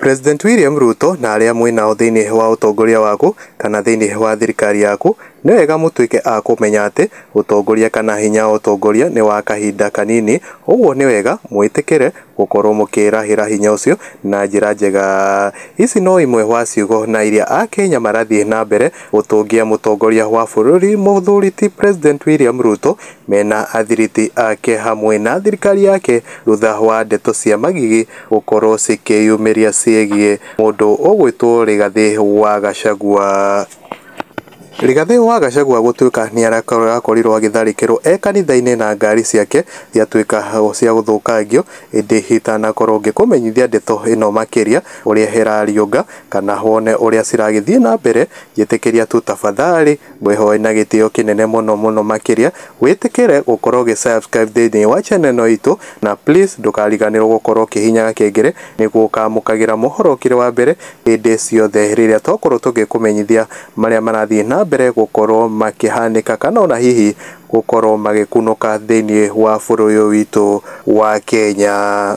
President William Ruto na arĩa mwĩnao thĩinĩ wa ũtongoria waku kana thĩinĩ wa thirikari yaku, nĩ wega mũtuĩke a kũmenya atĩ ũtongoria kana hinya wa ũtongoria nĩ wa kahinda kanini. Ũguo nĩ wega mwĩtĩkĩre gũkorwo mũkĩrahĩra hinya ũcio na njĩra njega. Ici no imwe wa ciugo na iria akenya marathiĩ na mbere gũtũngia mũtongoria wa bũrũri mũthuri ti President William Ruto mena athiriti ake hamwe na thirikari yake thutha wa ndeto cia magigi gũkorwo cikĩyumĩria ciĩgiĩ mũndũ ũgwĩtwo Rigathĩ wa Gachagua. Rigathĩ wa Gachagua gũtuĩka nĩ arakorirwo agĩtharĩkĩrwo e kanitha-inĩ na ngari ciake ciatuĩka cia gũthũkangio, ĩndĩ itanakorwo ngĩkũmenyithia ndeto ĩno makĩria ũrĩa ĩrariũnga kana wone ũrĩa ciragĩthiĩ na mbere, njĩtĩkĩria tu tafadhali ngwĩhoe na gĩtĩo kĩnene mũno mũno makĩria wĩtĩkĩre gũkorwo ũgĩ subscribe thĩinĩ wa channel ĩno itũ, na please ndũkariganĩrwo gũkorwo ũkĩhihinya gakengere nĩguo ũkamũkagĩra mohoro ũkĩrĩ wa mbere hĩndĩ ciothe rĩrĩa twakorwo tũgĩkũmenyithia marĩa marathiĩ na mbere gũkorwo makĩhanĩka kana ona hihi gũkorwo magĩkunũka thĩinĩ wa bũrũri ũyũ witũ wa Kenya.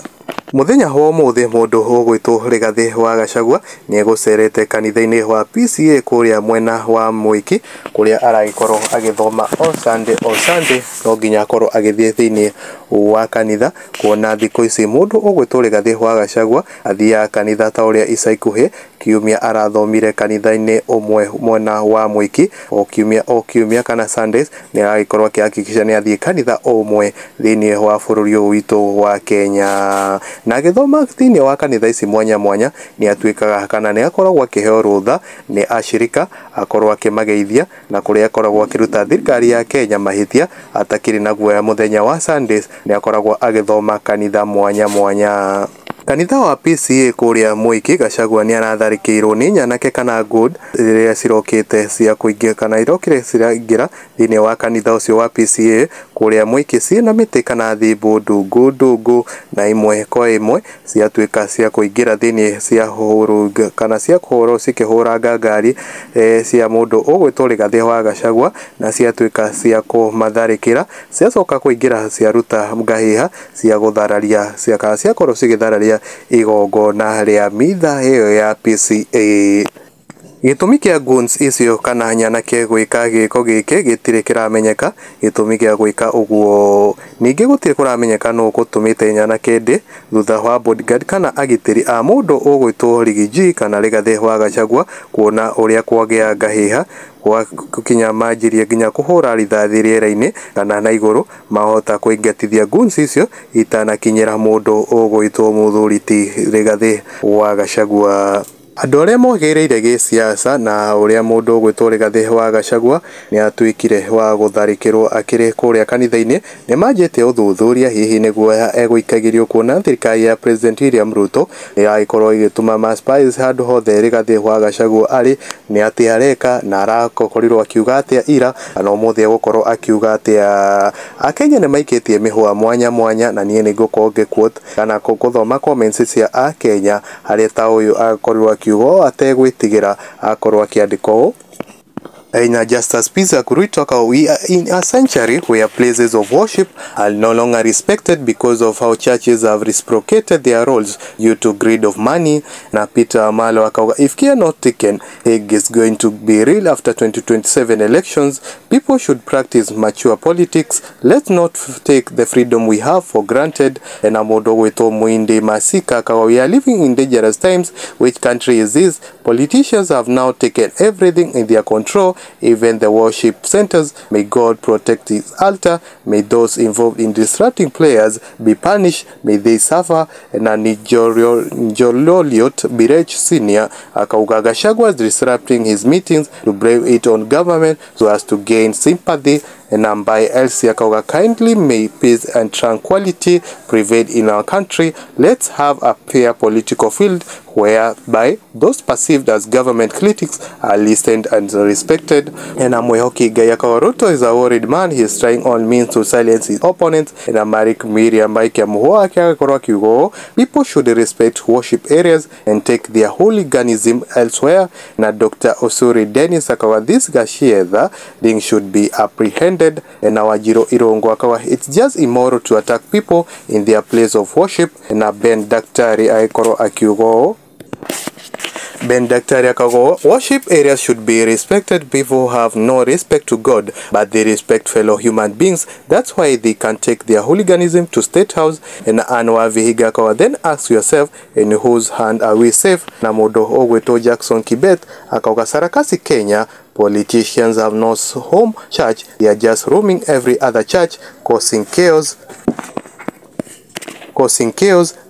Mũthenya wa ũmũthĩ mũndũ ũgwĩtwo Rigathĩ wa Gachagua nĩ egũcerete kanitha-inĩ wa PCEA kũrĩa mwena wa Mwiki kũrĩa aragĩkorwo agĩthoma o Sunday o Sunday, no nginya akorwo agĩthiĩ thĩinĩ wa kanitha kuona thikũ ici mũndũ ũgwĩtwo Rigathĩ wa Gachagua athiaga kanitha ta ũrĩa ica ikuhĩ kiumia arathomire kanitha-inĩ ũmwe mwena wa Mwiki o kiumia kana Sundays nĩ aragĩkorwo akĩhakikisha nĩ athiĩ kanitha ũmwe thĩinĩ wa bũrũri ũyũ witũ wa Kenya. Na agĩthoma thĩinĩ wa kanitha ici mwanya mwanya nĩ atuĩkaga kana nĩ akoragwo akĩheo rũtha nĩ ashirika akorwo akĩmageithia na kũrĩa akoragwo akĩruta thirikari ya Kenya mahĩtia atakĩrĩ na guoya. Mũthenya wa Sundays nĩ akoragwo agĩthoma kanitha mwanya mwanya. Kanitha wa PCEA kũrĩa Mwiki, Gachagua nĩ aratharĩkĩirwo nĩ nyanake kana goons rĩrĩa cirokĩte cia kũingĩra kana irokire ciraingĩra thĩinĩ wa kanitha ũcio wa PCEA kũrĩa Mwiki ciĩna mĩtĩ kana thimbo ndungu ndungu, na imwe kwa ĩmwe ciatuĩka cia kũingĩra thĩinĩ cia hũrũnga kana cia kũhũrwo cikĩhũranga ngari cia mũndũ ũgwĩtwo Rigathĩ wa Gachagua na ciatuĩka cia kũmatharĩkĩra. Ciacoka kũingĩra ciaruta ngahĩha cia gũthararia cia kana ciakorwo cigĩthararia igongona rĩa mitha ĩyo ya PCEA. Gĩtũmi kĩa goons icio kana nyanake gwĩka gĩko gĩkĩ gĩtirĩ kĩramenyeka gĩtũmi gĩa gwĩka ũguo. Ningĩ gũtirĩ kũramenyeka nũ ũgũtũmĩte nyanake ndĩ thutha wa bodyguard kana agitĩri a mũndũ ũgwĩtwo Riggy G kana Rigathĩ wa Gachagua kuona ũrĩa kwagĩa ngahĩha gwakinya manjirie nginya kũhũra rithathi rĩera-inĩ kana na igũrũ mahota kũingatithia goons icio itanakinyĩra mũndũ ũgwĩtwo mũthuri ti Rigathĩ wa Gachagua. Andũ arĩa mohĩgĩrĩire gĩsiasa na ũrĩa mũndũ ũgwĩtwo Rigathĩ wa Gachagua nĩ atuĩkire wa gũtharĩkĩrwo akĩrĩ kũrĩa kanitha-inĩ nĩ manjĩtie ũthuthuria hihi nĩ guoya egũikagĩrio kuona thirikari ya President William Ruto nĩ ĩragĩkorwo ĩgĩtũma ma spies handũ hothe Rigathĩ wa Gachagua arĩ nĩ atĩa areka na arakorirwo akiuga atĩa ira kana ũmũthĩ egũkorwo akiuga atĩa. Akenya nĩ maikĩtie mĩhũa mwanya mwanya na niĩ nĩ ngũkorwo ngĩ quote kana gũthoma comments cia akenya harĩa ta ũyũ akorirwo akiuga ũũ ategwĩtigĩra akorwo akĩandĩka ũũ: Aina Justus Pizza Kuruitoka, we are in a century where places of worship are no longer respected because of how churches have reciprocated their roles due to greed of money. Na Peter Amalo akauga, if care not taken, Hague is going to be real after 2027 elections. People should practice mature politics. Let's not take the freedom we have for granted. Na mũndũ ũgwĩtwo Muindi Masika akauga, we are living in dangerous times. Which country is this? Politicians have now taken everything in their control, even the worship centers. May God protect his altar. May those involved in disrupting prayers be punished. May they suffer. Na Njololiot Birech Senior akauga, Gachagua is disrupting his meetings to blame it on government so as to gain sympathy. Na Mbai Elsie akauga, kindly may peace and tranquility prevail in our country. Let's have a fair political field whereby those perceived as government critics are listened and respected. Na Mwehoki Ngai akauga, Ruto is a worried man. He is trying all means to silence his opponents. Na Marik Miriam Mike Muhoa akikorwo akiuga ũũ, people should respect worship areas and take their hooliganism elsewhere. Na Dr. Osuri Dennis akauga, this Gashietha thing should be apprehended. Na Wajiro Irongo akauga, it's just immoral to attack people in their place of worship. Na Ben Daktari agĩkorwo akiuga ũũ: Ben Daktari akauga worship areas should be respected. People have no respect to God, but they respect fellow human beings. That's why they can take their hooliganism to State House. And Anwar Vihiga akauga then ask yourself, in whose hand are we safe? Na mũndũ ũgwĩtwo Jackson Kibet akauga Sarakasi Kenya, politicians have no home church, they are just roaming every other church causing chaos.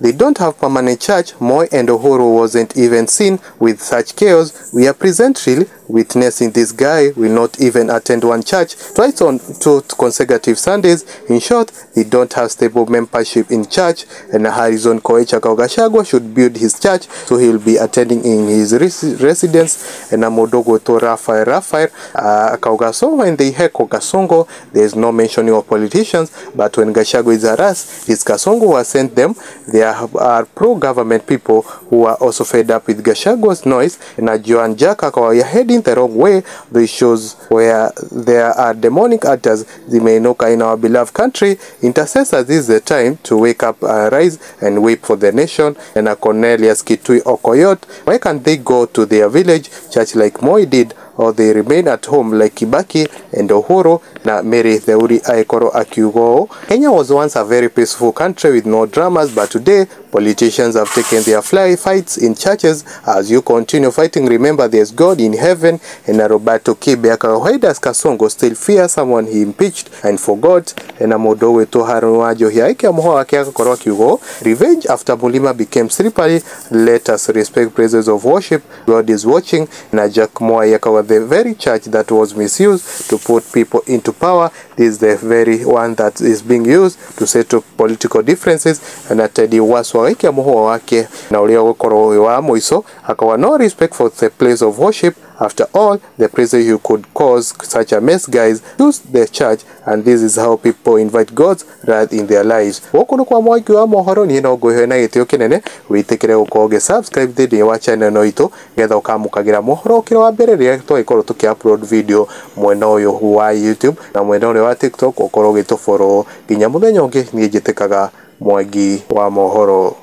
They don't have permanent church. Moi and Uhuru wasn't even seen with such chaos. We are presently witnessing this guy will not even attend one church twice on 2 consecutive Sundays. In short, they don't have stable membership in church. And Harrison Koech akauga Gachagua should build his church so he will be attending in his residence. And Amodogo to Rafael akauga so when they heckle Kasongo, there is no mentioning of politicians, but when Gachagua is harassed, it's Kasongo who has sent them. There are pro-government people who are also fed up with Gachagua's noise. And Joan Jack akauga you're heading the wrong way. This shows where there are demonic actors zimeinuka in our beloved country. Intercessors, this is the time to wake up, rise and weep for the nation. And Cornelius Kitui Okoyot, why can't they go to their village church like Moi did, or they remain at home like Kibaki and Uhuru? Na Mary Theuri Aikoro akiuga Kenya was once a very peaceful country with no dramas, but today politicians have taken their fly fights in churches. As you continue fighting, remember there's God in heaven. And Roberto Kibe akauga why does Kasongo still fear someone he impeached and forgot? And mũndũ ũgwĩtwo Harun Wanjohi aikia mũhoro wake agakorwo akiuga revenge after Mulima became slippery. Let us respect places of worship, God is watching. Na Jack Mwai akauga the very church that was misused to put people into power, this is the very one that is being used to settle political differences. Na Teddy Waswa aikia mũhoro wake na ũrĩa ũgũkorwo wĩ wa mũico akauga no respect for the place of worship. After all, the places you could cause such a mess, guys, choose the church, and this is how people invite God's wrath in their lives. Gũkũ nĩ kwa Mwangi wa mohoro, niĩ no ngwĩhoe na gĩtĩo kĩnene wĩtĩkĩre gũkorwo ũgĩ subscribe thĩinĩ wa channel ĩno itũ nĩgetha ũkamũkagĩra mohoro ũkĩrĩ wa mbere rĩrĩa twagĩkorwo tũkĩ upload video mwena ũyũ wa YouTube na mwena ũrĩa wa TikTok, ũkorwo ũgĩtũ follow nginya mũthenya ũngĩ. Niĩ njĩtĩkaga Mwangi wa mohoro.